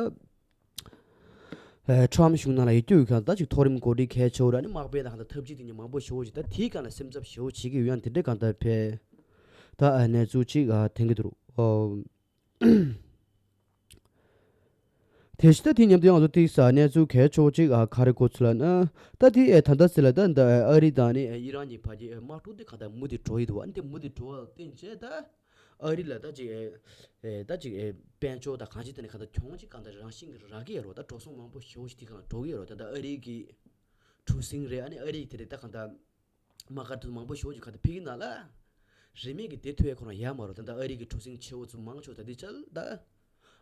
ཨ་ཊམ་གཞུང་ནང་ལ་ཡོད་རྒྱུ་ཡོད་མཁན་ད་ཅིག་མཐོ་རིམ་འགོ་ཁྲིད་གལ་ཆེ་བོ་ར་ནི་དམག་དཔོན་དང་གང་ལྟར་འཐབ་ཇུས་དེ་ཉིད་མང་པོ་ཞེ་པོ་ཅིག་ད་དེའི་སྒང་ལ་སེམས་འཚབ་ཞེ་པོ་བྱེད་ཀྱི་ཡོད། ཡང་དེ་འདྲའི་གང་ལྟར་ཕེ་ད་ཨ་གནས་ཚུལ་ཅིག་ཨ་ཐོན་གྱི་འདུག་རོ། ཨོ། དེ་བཞིན་ད་དེ་མཉམ་དུ་ཡང་ང་ཚོ་ཏིག་ས་གནས་ཚུལ་གལ་ཆེ་བོ་ཅིག་ཨ་ག་རེ་གོ་ཚུལ་ལ་ན། ད་དེ་ཨེ་ད་ལྟ་ཟེར་ལ་ད་འདི་ཨ་རི་དང་ནི་ཨི་རན་གཉིས་བར་གྱི་ཨེ་དམག་འཁྲུག་དེ་གང་ལྟར་མུ་མཐུད་འགྲོ་ཡི་འདུག་བ། ཨ་ནི་དེ་མུ་མཐུད་འགྲོ་བ་ལ་བརྟེན་བྱས་ད་ཨ་རི་ལ་ད་ཅིག་ཨེ་ཨེ་ད་ཅིག་ཨེ་དཔལ་འབྱོར་དང་གང་ཅི་དེ་ནི་གང་ལྟར་གྱོང་ཅིག་གང་ལྟར་རང་བཞིན་གྱིས་རག་གི་ཡོད་རེད་བ། ད་འགྲོ་སོང་མང་པོ་ཞེ་པོ་ཞིག་དེ་གང་ལ་འགྲོ་གི་ཡོད་རེད་བ། ད་ལྟ་ཨ་རི་གི་གྲུ་གཟིངས་རེད། ཨ་ནི་ཨ་རི་གི་དེ་རེད་ད་གང་ལྟར་དམག་སྒར་དེ་ཚོ་མང་པོ་ཞེ་པོ་ཅིག་ག་དེ་ཕ་གི་ནང་ལ་རིན་མེད་ཀྱི་བསྡད་ཐུབ་ཡ་ཁོ་རང་ཡོད་མ་རེད། ད་ལྟ་ཨ་རི་གི་གྲུ་གཟིངས་ཆེ་བོ་ཚོ་མང་ཆེ་བ་ད་ལྟའི་ཆར་ད་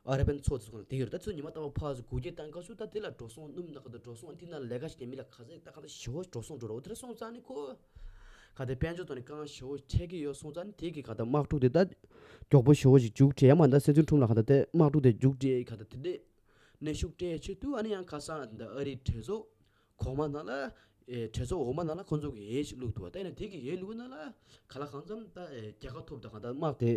ཨ་ར་པན་ཚོ་ཚོ་ཁོ་རང་བསྡད་ཡོད་རེད། ད་ཚོ་ཉི་མ་རྟག་པར་ཕར་ཚུར་སྒུག་སྐྱེལ་བཏང་སྐབས་སུ་ད་དེ་ལ་འགྲོ་སོང་སྣུམ་ད་ག་ད་འགྲོ་སོང་ཨ་དེ་ནང་ལས་ཀ་བྱེད་མཁན་མི་ལ་ག་ཚད་ད་ག་ད་ཞེ་པོ་འགྲོ་སོང་འགྲོ་རེད། འོ་དེ་འདྲ་སོང་ཙང་ནི་ཁོ་ག་དེ་དཔལ་འབྱོར་ཐོག་ནས་དཀའ་ངལ་ཞེ་པོ་འཕྲད་ཀྱི་ཡོད་སོང་ཙང་ནི་དེ་གི་ག་ད་དམག་འཁྲུག་དེ་ད་མགྱོགས་པོ་ཞེ་པོ་ཞིག་མཇུག་སྒྲིལ་ཡ་མ་ད་སྲིད་འཛིན་ཁྲོམ་ལ་ག་ད་དེ་དམག་འཁྲུག་དེ་མཇུག་སྒྲིལ་ཡ་ག་ད་དེ་འདྲས་གནོན་ཤུགས་སྤྲད་ཆེད་དུ་ཨ་ནི་ཡང་ཁ་སང་ད་ཨ་རིའི་གྲོས་ཚོགས་གོང་མ་ནང་ལ་ཨེ་གྲོས་ཚོགས་འོག་མ་ནང་ལ་ཁོང་ཚོ་གི་འོས་ཤིག་བླུགས་འདུག་བ། ད་ཡིན་ན་དེ་གི་འོས་བླུགས་ནང་ལ་ག་ལ་གང་འཚམ་ད་ཨེ་རྒྱལ་ཁ་ཐོབ་དང་གང་ལྟར་དམག་དེ་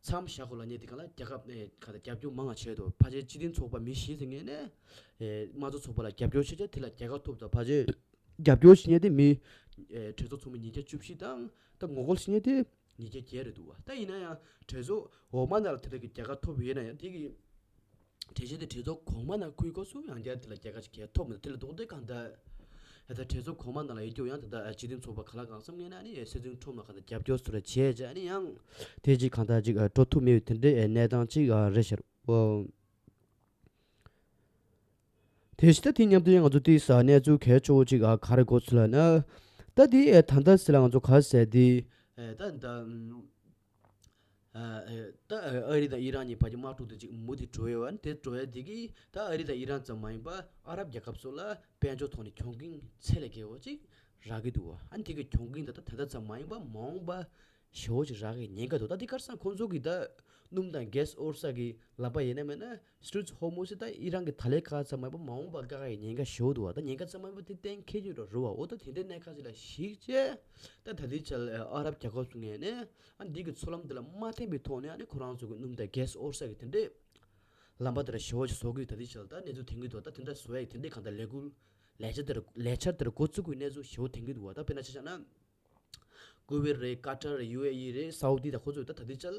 མཚམས་བཞག་དགོས་ལབ་མཁན་དེ་ག་ལ་རྒྱལ་ཁབ་ཨེ་ག་ད་རྒྱབ་སྐྱོར་མང་བ་བྱས་འདུག་ཕལ་ཆེར་སྤྱི་མཐུན་ཚོགས་པ་མི་བཞི་ཟེར་མཁན་ནས་ཨེ་དམངས་གཙོ་ཚོགས་པ་ལ་རྒྱབ་སྐྱོར་བྱས་བྱས་དེ་ལ་རྒྱལ་ཁ་ཐོབ་དང་ཕལ་ཆེར་རྒྱབ་སྐྱོར་བྱེད་མཁན་དེ་མི་ཨེ་གྲོས་ཚོགས་ཚོགས་མི་ཉིས་བརྒྱ་བཅུ་བཞི་དང་ད་ངོ་རྒོལ་བྱེད་མཁན་དེ་ཉིས་བརྒྱ་བརྒྱད་རེད་འདུག་བ། ད་ཡིན་ན་ཡང་གྲོས་ཚོགས་འོག་མ་ནང་ལ་དེ་འདྲ་གི་རྒྱལ་ཁ་ཐོབ་ཡོད་ན་ཡང་དེ་གི་གྲོས་གཞི་དེ་གྲོས་ཚོགས་གོང་མ་ནང་བསྐུལ་སྐབས་སུ་ཡང་བསྐྱར་དེ་ལ་རྒྱལ་ཁ་ཞིག་གས་ཐོབ་མེད། དེ་ལ་ལྡོག་སྟེ་གང་ལྟར་ད་ལྟ་གྲོས་ཚོགས་གོང་མ་ནང་ལ་ཡོད་རྒྱུ་ཡང་ད་ལྟ་སྤྱི་མཐུན་ཚོགས་པ་ག་ལ་གང་འཚམ་ངེས་ན་ནི་སྲིད་འཛིན་ཁྲོམ་ལ་གང་ལྟར་རྒྱབ་སྐྱོར་ཚུར་བྱས་བྱས་ནི་ཡང་དེ་ཅིག་གང་ལྟར་ཅིག་འགྲོ་ཐུབ་མེད་པའི་དེ་འདྲའི་གནས་སྟངས་ཅིག་རེད་ཤག་འོ། དེ་བཞིན་ད་དེ་མཉམ་དུ་ཡང་ང་ཚོ་དེའི་ས་གནས་ཚུལ་གལ་ཆེ་བོ་ཅིག་ག་རེ་གོ་ཚུལ་ལ་ན། ད་དེ་ད་ལྟ་ཟེར་ལ་ང་ཚོ་ག་ཟེར་དེ་ད་ད། ད་ཨ་རི་དང་ཨི་རན་གཉིས་བར་གྱི་དམག་འཁྲུག་དེ་ཅིག་མུ་མཐུད་འགྲོ་ཡོད་པ་ནི་དེ་འགྲོ་ཡ་དེ་གིས་ད་ཨ་རི་དང་ཨི་རན་ཙམ་མ་ཡིན་པར་ཨ་རབ་རྒྱལ་ཁབ་སོགས་ལ་དཔལ་འབྱོར་ཐོག་ནས་གྱོང་གུན་ཚད་ལས་བརྒལ་བ་ཅིག་རག་གི་འདུག་བ། ཨ་ནི་དེ་གི་གྱོང་གུན་ད་ལྟ་དེ་ལྟ་ཙམ་མ་ཡིན་པར་མ་འོངས་པ་ཞེ་པོ་ཅིག་རག་གི་ཉེན་ཁ་འདུག་ད་དེ་ག་རེ་ཟེར་ན་ཁོང་ཚོ་གི་ད་སྣུམ་དང་གྷེ་སི་འོར་ས་གི་ལམ་པ་ཡིན་ན་མིན་ན་སི་ཊྲེཊ་ཧོར་མུཛ་ད་ཨི་རན་གི་ད་ལས་ཁག་ཙམ་མ་ཡིན་པར་མ་འོངས་པ་དཀའ་ཁག་གི་ཉེན་ཁ་ཞེ་པོ་འདུག་བ། ད་ཉེན་ཁ་ཙམ་མ་ཡིན་པར་དེ་གཏན་འཁེལ་རྒྱུ་རེད་བ། འོ་ད་དེ་འདྲའི་གནད་འགག་ཅིག་ལ་གཞིགས་བྱས་ད་ད་ལྟའི་ཆར་ཨ་རབ་རྒྱལ་ཁབ་ཚོ་ངོས་ནས། ཨ་འདི་གི་མཚོ་ལམ་འདི་ལ་མ་བརྟེན་པའི་ཐོག་ནས་ཨ་ནི་ཁོ་རང་ཚོ་གི་སྣུམ་དང་གྷེ་སི་འོར་ས་གི་དེ་འདྲའི་ལམ་པ་དེ་འདྲ་ཞེ་པོ་ཅིག་བཟོ་དགོས་ད་ལྟའི་ཆར་ད་གནས་ཚུལ་ཐོན་གྱི་འདུག་ད་དེ་འདྲ་བཟོ་ཡ་གི་དེ་འདྲའི་གང་ལྟར་ལས་འགུལ་ལས་འཆར་དེ་འདྲ་ལས་འཆར་དེ་འདྲ་འགོ་བཙུགས་དགོས་གནས་ཚུལ་ཞེ་པོ་ཐོན་གྱི་འདུག་བ། ད་དཔེར་ན་ཆ་བཞག་ན་ཀུ་ཝེར་རེད། ཀ་ཏར་རེད། ཡུ་ཨེ་ཨི་རེད། སའུ་ཏི་དང་ཁོ་ཚོས་ད་ད་ལྟའི་ཆར་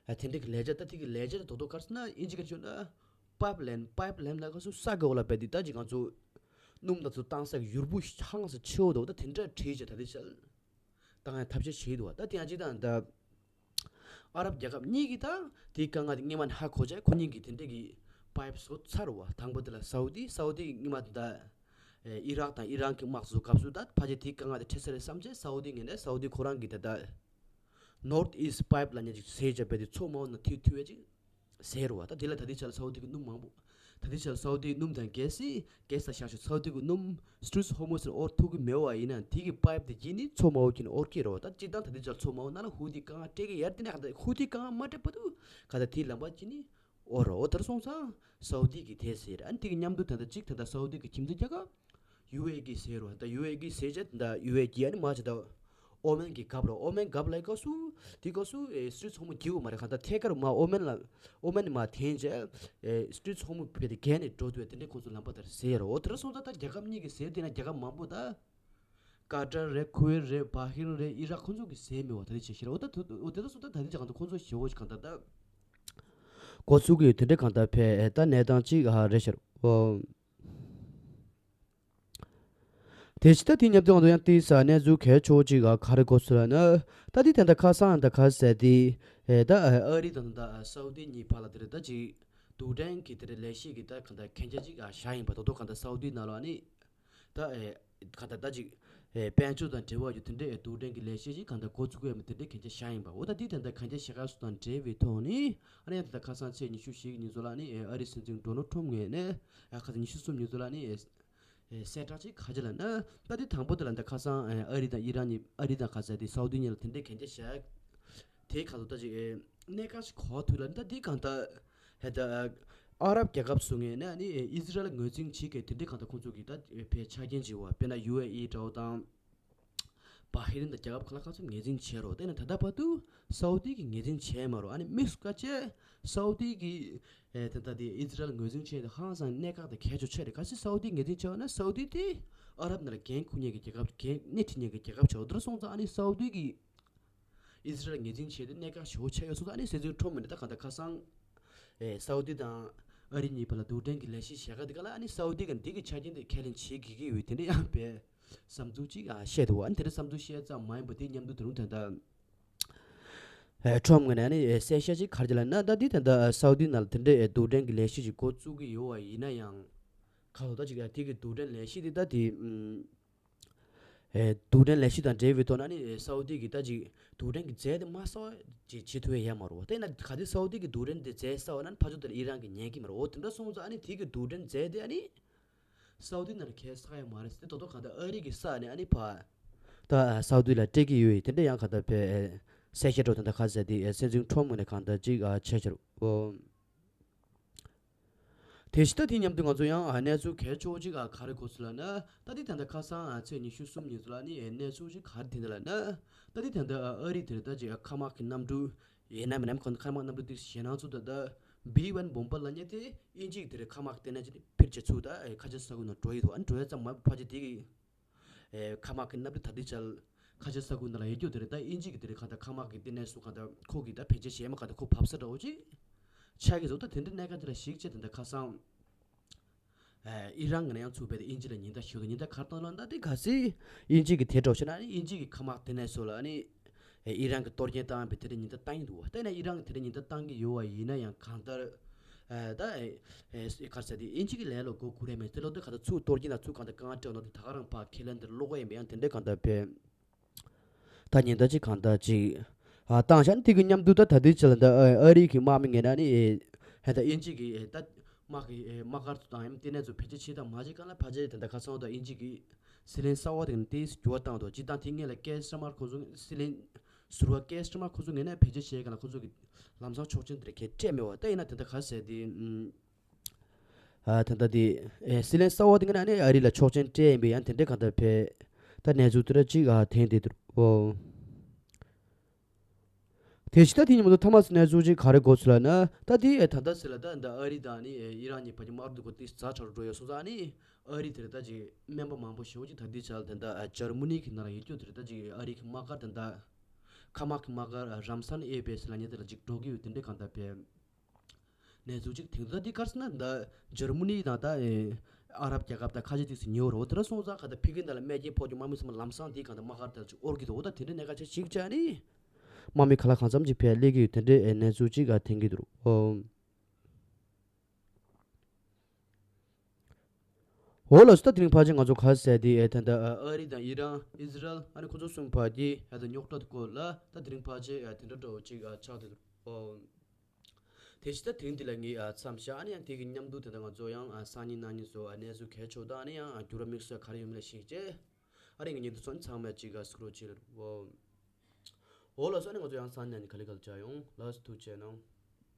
ཨ་དེ་འདྲའི་གི་ལས་འཆར་ད་དེ་གི་ལས་འཆར་དེ་རྡོག་རྡོག་ག་རེ་ཟེར་ན་ཨིན་ཇི་སྐད་ཆ་ན་པའིབ་ལའིན། པའིབ་ལའིན་ལབ་སྐབས་སུ་ས་གི་འོག་ལ་བབས་ཏེ་ད་ཅིག་ང་ཚོ་སྣུམ་དང་ཚོ་བཏང་ས་གི་ཡུར་བུ་ཧང་སང་ཆེ་བོ་འདུག་ད་དེ་འདྲ་བྲིས་བྱས་ད་ལྟའི་ཆར། བཏང་ཡ་ཐབས་ཤེས་བྱེད་འདུག་བ། ད་དེ་ཡང་ཅིག་དང་ད་ཨ་རབ་རྒྱལ་ཁབ་གཉིས་ཀྱིས་ད་དེའི་དཀའ་ངལ་དེ་སྔོན་མ་ནས་ཧ་གོ་བྱས་ཁོ་གཉིས་ཀྱིས་དེ་འདྲ་གི་པའིབ་བཟོ་ཚར་བ། དང་པོ་དེ་ལ་སའུ་ཏི། སའུ་ཏི་སྔོན་མ་དེ་ད་ ཨི་རག་དང་ཨི་རན་གྱི་དམག་འཛུགས་སྐབས་སུ་ད་ཕལ་ཆེར་དེའི་དཀའ་ངལ་དེ་འཕྲད་ས་རེད་བསམ་བྱས། སའུ་དི་ངོས་ནས་སའུ་དི་ཁོ་རང་གིས་ད་ལྟ་North East Pipeline་ཅིག་ཟེར་བྱས་པའི་དེ་མཚོ་དམའ་བོ་ནང་ཐིག་ཐུག་པའི་ཅིག་ཟེར་བ། ད་དེ་ལ་ད་ལྟའི་ཆ་ལ་སའུ་དི་གི་སྣུམ་མང་པོ། ད་ལྟའི་ཆ་ལ་སའུ་དིའི་སྣུམ་དང་གལ་སྲིད་གལ་སྲིད་བཞག་ཤོག་སའུ་དི་གི་སྣུམ་Strait of Hormuz་ནས་དབོར་ཐུབ་ཀྱི་མེད་པ་ཡིན་ན། དེ་གི་pipe་དེ་བརྒྱུད་ནས་མཚོ་དམའ་བོ་བརྒྱུད་ནས་དབོར་གྱི་རེད་བ། ད་སྤྱིར་བཏང་ད་ལྟའི་ཆ་ལ་མཚོ་དམའ་བོ་ནང་ལ་ཧུ་ཐི་དཀའ་ངལ་སྤྲད་ཀྱི་ཡོད་རེད། དེ་ནས་ག་ད་ཧུ་ཐི་དཀའ་ངལ་མ་སྤྲད་བར་དུ་ག་ད་དེའི་ལམ་པ་བརྒྱུད་ནས་དབོར་རོགས། དེར་སོང་ཙང་སའུ་དི་གིས་དེ་ཟེར། ཨ་ནི་དེ་གི་མཉམ་དུ་ད་ལྟ་གཅིག་ད་ལྟ་སའུ་དི་གི་ཁྱིམ་མཚེས་རྒྱལ་ཁབ་ཡུ་ཨེ་ཨི་གིས་ཟེར་རོ། ད་ཡུ་ཨེ་ཨི་གིས་ཟེར་བྱས་ད་ཡུ་ཨེ་ཨི་གིས་ཨ་ནི་མ་བྱེད་ད་ཨོ་མན་གྱི་རྒྱབ་རོ། ཨོ་མན་རྒྱབ་ལ་སྐབས་སུ་དེ་སྐབས་སུ་ཨེ་Strait of Hormuz་བརྒྱུད་པ་མ་རེད། གང་ལྟར་ཐད་ཀར་མ་ཨོ་མན་ལ་ཨོ་མན་ནི་མ་འཐེན་བྱས་ཨེ་Strait of Hormuz་བརྒྱུད་དེ་བརྒལ་ནས་འགྲོ་ཐུབ་པའི་དེ་འདྲའི་ཁོང་ཚོ་ལམ་པ་དེར་ཟེར་རོ། དེར་སོང་ཙང་ད་རྒྱལ་ཁབ་གཉིས་ཀྱིས་ཟེར་དེ་ན་རྒྱལ་ཁབ་མང་པོ་ད་ཀ་ཏར་རེད། ཁུ་ཝེད་རེད། བྷ་ཧིན་རེད། ཨི་རག་ཁོང་ཚོ་གིས་ཟེར་མེད་པ་ད་དེ་བྱས་ཤེས་ར། འོ་ད་འོ་དེ་ད་སོང་ད་ད་དེ་གང་ལྟར་ཁོང་ཚོ་ཞེ་བོ་ཞིག་གང་ལྟར་ད་འགོ་ཚུགས་ཀྱི་དེ་འདྲའི་གང་ལྟར་ཕེ་ད་གནས་སྟངས་གཅིག་ཨ་རེད་ཤར་འོ། དེ་ཕྱི་ད་དེ་མཉམ་དུ་ང་ཚོ་ཡང་ཏིས་གནས་ཚུལ་གལ་ཆེ་བོ་གཅིག་ག་རེ་གོ་སོང་ལབ་ན། ད་དེ་ད་ལྟ་ཁ་སང་ད་ག་ཟེར་དེ་ད་ཨ་རི་དང་ད་སའུ་དི་གཉིས་བར་ལ་དེ་རེད་ད་ཅིག་རྡུལ་ཕྲན་གྱི་དེ་རེད་ལས་གཞི་གི་ད་ག་ད་གན་རྒྱ་ཅིག་བཞག་ཡིན་པ། ད་དོ་ག་ད་སའུ་དི་ནང་ལ་ནི་ད་ཨེ་ག་ད་ད་ཅིག་ཨེ་དཔལ་འབྱོར་དང་འབྲེལ་བ་ཡོད་དེ་འདྲའི་ཨེ་རྡུལ་ཕྲན་གྱི་ལས་གཞི་ཅིག་ག་ད་འགོ་ཚུགས་ཡོད་མེད་དེ་འདྲའི་གན་རྒྱ་བཞག་ཡིན་པ། འོ་ད་དེ་ད་ད་གན་རྒྱ་བཞག་ཡ་སུ་དང་འབྲེལ་བའི་ཐོག་ནི་ཨ་ནི་ད་ད་ཁ་སང་ཚེས་ཉི་ཤུ་བཞི་གི་ཉིན་ཚོ་ལ་ནི་ཨེ་ཨ་རི་སྲིད་འཛིན་ཌོ་ནལ་ཊམ་ངོས་ནས་ཨ་ཁ་སང་ཉི་ཤུ་གསུམ་ཉིན་ཚོ་ལ་ནི་ཨེ། ཨེ་གསལ་བསྒྲགས་ཅིག་ག་རེ་ལབ་ན། ད་དེ་དང་པོ་དེ་ལ་ད་ཁ་སང་ཨེ་ཨ་རི་དང་ཨི་རན་གཉིས་ཨ་རི་དང་ག་ས་དེ་སའུ་དི་གཉིས་ལ་དེ་འདྲའི་གན་རྒྱ་བཞག་དེའི་ཁ་ཐུག་ད་ཅིག་ཨེ་གནད་འགག་ཅིག་གོ་ཐུབ་ལ། ད་དེ་གང་ལྟར་ཧེ་ད་ཨ་རབ་རྒྱལ་ཁབ་སུ་ངོས་ནས་ནི་ཨེ་ཨི་ཟི་རལ་ངོས་འཛིན་བྱེད་མཁན་དེ་འདྲའི་གང་ལྟར་ཁོང་ཚོ་གིས་ད་ཨེ་ཕའི་ཆ་རྐྱེན་བྱེད་པ་དཔེར་ན་ཡུ་ཨེ་ཨི་འདྲ་བོ་དང་། བྷ་ཧི་རིན་དང་རྒྱལ་ཁབ་ཁག་ལ་ཁ་ཚུར་ངོས་འཛིན་བྱས་རོགས། དེ་ནས་ད་ལྟ་བར་དུ་སའུ་དི་གིས་ངོས་འཛིན་བྱས་མ་རོགས། ཨ་ནི་དམིགས་སུ་བཀར་བྱས་སའུ་དི་གིས་ཨེ་ད་ལྟ་དེ་ཨི་ཛི་རལ་ངོས་འཛིན་བྱས་དེ་ཧང་སང་གནད་འགག་དང་གལ་ཆེ་ཆེ་རེད། གལ་སྲིད་སའུ་དི་ངོས་འཛིན་བྱས་པ་ན་སའུ་དི་དེ་ཨ་རབ་ནང་ལ་འགན་འཁུར་མཁན་གྱི་རྒྱལ་ཁབ་འགན་སྣེ་ཁྲིད་མཁན་གྱི་རྒྱལ་ཁབ་ཆགས་འགྲོ་སོང་ཙང་། ཨ་ནི་སའུ་དི་གིས་ཨི་ཛི་རལ་ངོས་འཛིན་བྱས་དེ་གནད་འགག་ཞེ་པོ་ཆགས་ཡོད་སོང་ཙང་། ཨ་ནི་སྲིད་འཛིན་ཁྲོམ་མི་ནས་ད་གང་ལྟར་ཁ་སང་ཨེ་སའུ་དི་དང་ཨ་རི་གཉིས་བར་ལ་རྡུལ་ཕྲན་གྱི་ལས་གཞི་བྱེད་ག་དེ་ག་ལ་ཨ་ནི་སའུ་དི་གིས་འདི་གི་ཆ་རྐྱེན་དེ་ཁས་ལེན་བྱེད་དགོས་ཀྱི་ཡོད་དེ་འདྲ་ཡང་པའི་བསམ་ཚུལ་ཅིག་ཨ་བཤད་འདུག་ཨ་ནི་དེ་འདྲ་བསམ་ཚུལ་བཤད་ཙམ་མ་ཡིན་པ་དེ་མཉམ་དུ་དེ་རུང་ད་ལྟ་ཨེ་ཁྲོམ་ངོས་ནས་ནི་ཨེ་གསལ་བཤད་ཅིག་ག་རེ་ལབ་ན། ད་འདི་ད་ལྟ་སའུ་དི་ནང་ལ་དེ་འདྲའི་ཨེ་རྡུལ་ཕྲན་གྱི་ལས་གཞི་ཅིག་འགོ་བཙུགས་ཀྱི་ཡོད་པ་ཡིན་ན་ཡང་། ག་ལོ་ད་ཅིག་ཨ་དེ་གི་རྡུལ་ཕྲན་ལས་གཞི་དེ་ད་དེ་ཨམ་ཨེ་རྡུལ་ཕྲན་ལས་གཞི་དང་འབྲེལ་བའི་ཐོག་ན་ནི་ཨེ་སའུ་དི་གིས་ད་ཅིག་རྡུལ་ཕྲན་གྱི་རྫས་དེ་མ་གསོག་ཅིག་བྱེད་ཐུབ་ཡ་ཡོད་མ་རེད་པ། དེ་ན་ག་དུས་སའུ་དི་གིས་རྡུལ་ཕྲན་དེ་རྫས་གསོག་ན་ནི་ཕར་ཕྱོགས་དེ་ལ་ཨི་རན་གྱིས་ཉན་གྱི་མ་རེད། འོ་དེ་འདྲ་སོང་ཙང་ཨ་ནི་དེ་གི་རྡུལ་ཕྲན་རྫས་དེ་ཨ་ནི་སའུ་དི་ནང་ལ་ཁྱེར་ས་ཡོད་མ་རེད། དེ་ད་དུང་གང་ལྟར་ཨ་རི་གི་ས་ནས་ཨ་ནི་ཕར་ད་སའུ་དི་ལ་སྤྲད་ཀྱི་ཡོད་ཡིན། དེ་འདྲ་ཡང་གང་ལྟར་བས་གསལ་བཤད་འགྲོ་དོན་དག་ཁ་གསལ་དེ་སྲིད་འཛིན་ཁྲོམ་ངོས་ནས་གང་ལྟར་ཅིག་ཨ་བྱས་ཕྱིར། འོ། དེ་བཞིན་ད་དེ་མཉམ་དུ་ང་ཚོ་ཡང་ཨ་གནས་ཚུལ་གལ་ཆེ་བོ་ཅིག་ཨ་ག་རེ་གོ་སོང་ལབ་ན། ད་དེ་ད་ལྟ་ཁ་སང་ཨ་ཚེས་ཉི་ཤུ་གསུམ་ཉིན་ཚོ་ལ་ནི་ཨ་གནས་ཚུལ་ཅིག་ག་རེ་ཐོན་འདུག་ལབ་ན། ད་དེ་ད་ལྟ་ཨ་རི་དེར་ད་ཅིག་ཨ་མཁའ་དམག་གི་གནམ་གྲུ་ཡིན་ན་མིན་ན་མཁའ་དམག་གནམ་གྲུ་དེ་ཞེད་སྣང་ཚོ་ད་ལྟ་བྷི་ཝན་བོམ་པ་ལབ་མཁན་དེ་དབྱིན་ཇི་གི་དེར་མཁའ་དམག་གི་ལྟེ་གནས་ཅིག་ཕུད་བྱས་ཚུར་ད་ཨེ་ཁ་ཆེ་ས་ཁུལ་ནང་འགྲོ་ཡི་འདུག་ཨ་ནི་འགྲོ་ཡ་ཙམ་མ་ཕལ་ཆེར་དེ་གི་ཨེ་མཁའ་དམག་གི་གནམ་གྲུ་ད་ལྟའི་ཆར་ཁ་ཆེ་ས་ཁུལ་ནང་ལ་ཡོད་རྒྱུ་དེ་རེད། ད་དབྱིན་ཇི་གི་དེ་རེད། གང་ལྟར་མཁའ་དམག་གི་ལྟེ་གནས་སུ་གང་ལྟར་ཁོ་གི་ད་བེད་སྤྱོད་བྱས་མ་གང་ལྟར་ཁོ་བབས་ས་འདྲ་བོ་ཅིག་ཆགས་ཀྱི་འདུག་ད་དེ་འདྲའི་གནད་འགག་དེ་ལ་གཞིགས་བྱས་དེ་འདྲ་ཁ་སང་ཨེ་ཨི་རན་ངོས་ནས་ཡང་ཚུར་རྦད་དེ་དབྱིན་ཇི་ལ་ཉེན་བརྡ་ཞུ་འདུག་ཉེན་བརྡ་ག་རེ་བཏང་ལབ་ན། ད་དེ་གལ་སྲིད་དབྱིན་ཇི་གི་དེ་འདྲ་བྱས་ན་ནི་དབྱིན་ཇི་གི་མཁའ་དམག་ལྟེ་གནས་སུ་ལ་ནི་ཨེ་ཨི་རན་གྱིས་གཏོར་སྐྱོན་བཏང་བའི་དེ་འདྲའི་ཉེན་བརྡ་བཏང་གི་འདུག་བ། ད་ཡིན་ན་ཨི་རན་གྱིས་དེ་འདྲའི་ཉེན་བརྡ་བཏང་གི་ཡོད་པ་ཡིན་ན་ཡང་གང་ལྟར་ཨེ་ད་ཨེ་ཨེ་ག་རེ་ཟེར་དེ་དབྱིན་ཇི་གི་ལས་ལ་མགོ་སྒུར་ཡ་མེད། དེ་ལོ་དེ་ག་ད་ཚུར་གཏོར་སྐྱོན་དང་ཚུར་གང་ལྟར་དཀའ་ངལ་སྤྲད་ཡོང་ན་དེ་ད་ག་རང་ཕར་ཁས་ལེན་དེར་ཀློག་གི་ཡིན་པ། ཡང་དེ་འདྲའི་གང་ལྟར་བས་ད་ཉེན་བརྡ་ཅིག་གང་ལྟར་ཅིག་ཨ་བཏང་བཞག་ནི་དེ་གི་མཉམ་དུ་ད་ད་ལྟའི་ཆ་ལ་ད་ཨ་ཨ་རི་གི་དམག་མི་ངོས་ནས་ནི་ཨེ་ད་དབྱིན་ཇི་གི་ཨེ་ད་དམག་གི་ཨེ་དམག་སྒར་དང་ཡང་ལྟེ་གནས་ཚོ་བེད་སྤྱོད་བྱེད་དང་མ་བྱེད་གང་ལ་ཕལ་ཆེར་དེ་འདྲ་ཁ་སང་ད་དབྱིན་ཇི་གི་སྲིད་བློན་གསར་པ་དེ་ནས་ཏོག་ཙམ་འགྱུར་བ་བཏང་འདུག་སྤྱིར་བཏང་དེ་སྔོན་ལ་ཀེར་སི་ཊར་མར་ཁོང་ཚོ་སྲིད་བློན་ཟུར་པ་ཀེར་སི་ཊར་མར་ཁོང་ཚོ་ངོས་ནས་བེད་སྤྱོད་བྱས་གང་ལ་ཁོང་ཚོ་གི་ལམ་སང་ཆོག་མཆན་དེ་འདྲ་གས་སྤྲད་མེད་པ། ད་ཡིན་ན་དེ་འདྲ་ག་ཟེར་དེ་ཨ་ད་ལྟ་དེ་ཨེ་སྲིད་བློན་གསར་པ་དེ་ངོས་ནས་ནི་ཨ་རི་ལ་ཆོག་མཆན་སྤྲད་ཡིན་པས། ཡང་དེ་འདྲའི་གང་ལྟར་བས་ད་གནས་ཚུལ་དེ་འདྲ་ཅིག་ཨ་ཐོན་བསྡད་འདུག་ཨོ། དེ་བཞིན་ད་དེ་ཉིན་མ་གཏོགས་ཐ་མ་སི་གནས་ཚུལ་ཅིག་ག་རེ་གོ་སོང་ལབ་ན། ད་དེ་ཨེ་ད་ལྟ་ཟེར་ལ་ད་འདི་ཨ་རི་དང་ནི་ཨེ་ཨི་རན་གཉིས་བར་གྱི་དམག་འཁྲུག་གོ་ཏིས་ཛ་དྲག་འགྲོ་ཡོད་སོང་ཙང་ནི་ཨ་རི་དེར་ད་ཅིག་སྨན་པ་མང་པོ་ཞེ་པོ་ཅིག་ད་ལྟའི་ཆར་ད་ལྟ་ཨ་འཇར་མ་ནི་གི་ནང་ལ་ཡོད་རྒྱུ་དེར་ད་ཅིག་ཨ་རི་གི་དམག་སྒར་ད་ལྟ་མཁའ་དམག་གི་དམག་སྒར་རམ་སན་ཨེར་བེ་སི་ལབ་མཁན་དེ་ལ་ཅིག་འགྲོ་གི་ཡོད། དེ་འདྲའི་གང་ལྟར་བས་གནས་ཚུལ་ཅིག་ཐེངས་ད་འདི་གར་སོང་ན་ད་འཇར་མ་ནི་དང་ད་ཨེ་ཨ་རབ་རྒྱལ་ཁབ་ད་ཁ་ཆེ་ཏིག་སི་ཉེ་བོ་རེད། འོ་དེ་འདྲ་སོང་ཙང་ག་ད་ཕི་གི་ད་ལ་སྨན་རྐྱེན་ཕོག་རྒྱུ་དམག་མི་ཚང་མ་ལམ་སང་དེའི་གང་ལྟར་དམག་སྒར་དེ་ལ་ཅིག་དབོར་གི་འདུག་འོ་ད་དེ་འདྲའི་གནད་འགག་ཅིག་ཅིག་བྱས་ནི་དམག་མི་ག་ལ་གང་འཚམ་ཅིག་ཕར་སླེབས་ཀྱི་ཡོད། དེ་འདྲའི་ཨེ་གནས་ཚུལ་ཅིག་ག་ཐོན་གྱི་འདུག་ཨོ། འོ་ལགས་སོ། ད་དེ་རིང་ཕལ་ཆེར་ང་ཚོ་ག་རེ་ཟེར་དེ་ཨེ་ད་ད་ཨ་རི་དང་ཨི་རན་ཨི་ཟི་རལ་ཨ་ནི་ཁོ་ཚོ་གསུམ་བར་གྱི་ཨེ་ད་རྙོག་དྲ་དེ་སྐོར་ལ་ད་དེ་རིང་ཕལ་ཆེར་ཨེ་དེ་འདྲ་འདྲ་བོ་ཅིག་ཨ་ཆགས་བསྡད་འདུག་ཨོ། དེ་བཞིན་ད་དེ་རིང་འདི་ལ་ངས་ཨ་མཚམས་བཞག་ཨ་ནི་ཡང་དེ་གི་མཉམ་དུ་དེ་ད་ང་ཚོ་ཡང་ཨ་སང་ཉིན་གནངས་ཉིན་སོགས་ཨ་གནས་ཚུལ་གལ་ཆེ་བ་དང་ཨ་ནི་ཡང་ཨ་འགྱུར་བ་དམིགས་བསལ་ག་རེ་ཡོད་མེད་ལ་གཞིགས་བྱས་ཨ་རི་ངས་ཉིན་དུ་ཚོ་ཚང་མས་ཅིག་ཨ་སྐུ་རོགས་བྱེད་ལ་འོ། འོ་ལགས་སོ། ཨ་ནི་ང་ཚོ་ཡང་སང་ཉིན་གནངས་ཉིན་ག་ལེ་ག་ལེ་བྱ་ཡོང་ལགས་སོ། ཐུགས་རྗེ་གནང་།